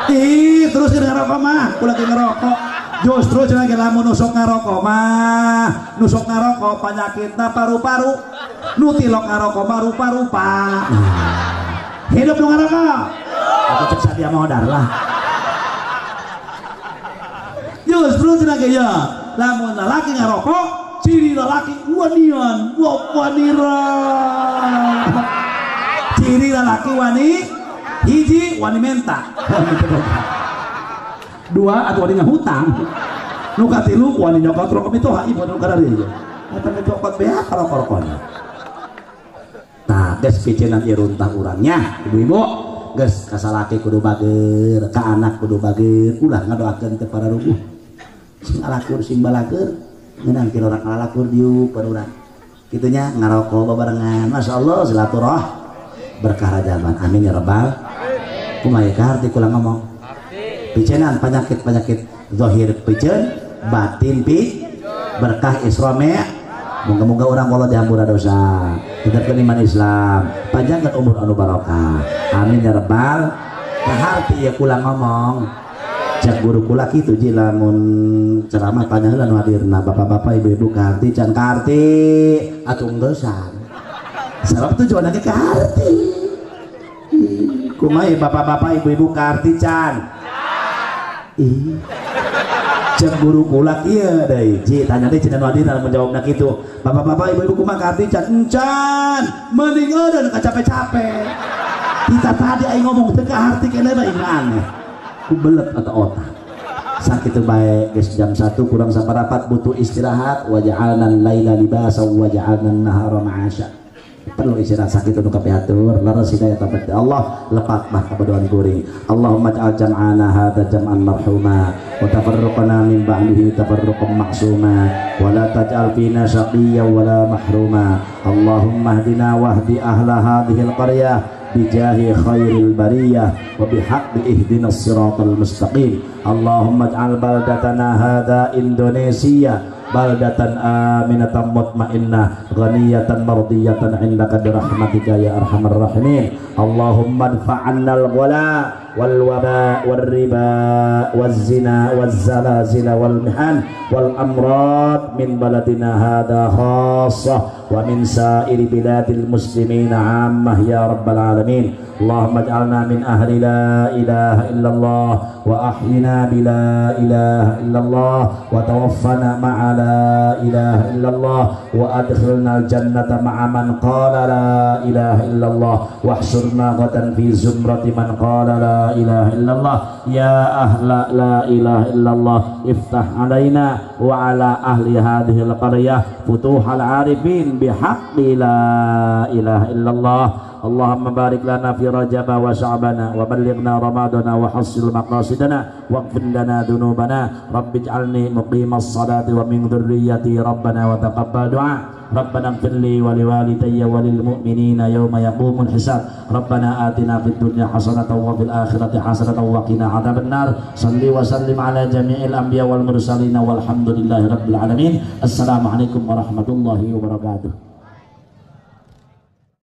Ih, terus kita ngerokok mah, ulah kita ngerokok. Justru cenah ge lamun nusok ngarokok mah, nusok ngarokok penyakitna paru-paru, nu tilok ngarokok mah rupa-rupa. Hidup nu ngarokok. Aku cek sadia modar lah. Justru cenah ge ya, lamun lalaki ngarokok, ciri lalaki wanian, wanira. Ciri lalaki wani hiji wani menta, dua atau wani ngahutang, nu katilu wani nyokot rokok itu hai buat nu kararieu. Eta nyokot beak rokok-rokona. Tah geus picenan ieu runtah urangnya, ibu-ibu geus ka salaki kudu bager, ka anak kudu bager, ulah ngadoakeun teh para rubuh. Sing alakur sing balager, ngeunang kira urang alakur diuk urang. Kitunya ngarokok babarengan. Masyaallah silaturah berkah rajaban. Amin ya rabbal. Kumaha ka harti kula ngomong? Picenan penyakit-penyakit zahir piceun, batin pi berkah Isra Mi'raj. Moga-moga orang Allah dihampura dosa, tetapkeun iman Islam, panjangkeun umur anu barokah. Amin ya rabbal. Kaharti ya kula ngomong. Cek guru kula kitu ji lamun ceramah tanya heula nu hadirna bapak-bapak ibu-ibu kaharti can kaharti atuh enggesan. Sabab tujuanna ge kaharti. Kumaha bapak-bapak ibu-ibu kaharti can? Ih. Cek guru kula kieu deui ji tanya deui cenah nu hadirna lamun jawabna kitu. Bapak-bapak ibu-ibu kumaha kaharti can? Encan. Mending eureun kacape-cape. Kita tadi aing ngomong teu kaharti keneh mah aneh. Ku belet atau otak. Sakitu bae geus jam 1 kurang saparapat butuh istirahat. Wa ja'alna al-laila libasa wa ja'alna an-nahara ma'asya. Perlu istirahat sakitu nu kapihatur leres hidayah taufik Allah lepat mah kabodohan kuring. Allahumma ij'al jam'ana hadza jam'an marhuma wa tafarruqna min ba'dihi tafarruqan ma'suma wa la taj'al fina syaqiyyan wa la mahruma. Allahumma ihdina wahdi ahla hadhil qaryah bijahi khairil bariyah wa bihaqqi ihdinas siratal mustaqim. Allahumma ij'al baldatana hadza Indonesia baldatan aminatan mutmainnah ghaniyatan mardiyatan indaka birahmatika ya arhamar rahimin. Allahumma adfa'anna al-ghala wal waba wal riba waz zina waz zalazila wal mihan wal amrad min baladina hadza khassah wa min sa'iri biladil muslimin 'ammah ya rabbal alamin. Allahumma ij'alna min ahli la ilaha illallah wa ahyina bi la ilaha illallah wa tawaffana ma'a la ilaha illallah wa adkhilna al-jannata ma'a man qala la ilaha illallah wa ahsyurna ghadan fi zumrati man qala la ilaha illallah. Ya ahla la ilaha illallah iftah alaina wa ala ahli hadhil qaryah futuhal arifin bihaqqi la ilaha illallah. Allahumma barik lana fi Rajab wa Sya'bana wa ballighna Ramadana wa hassil maqasidana waghfir lana dhunubana. Rabbi ij'alni muqimas salati wa min dhurriyyati rabbana wa taqabbal du'a. Rabbana ighfir li wa liwalidayya wa lil mu'minina yawma yaqumul hisab. Rabbana atina fid dunya hasanatan wa fil akhirati hasanatan wa qina adzaban nar. Salli wa sallim ala jami'il anbiya wal mursalin walhamdulillahi rabbil alamin. Assalamualaikum warahmatullahi wabarakatuh.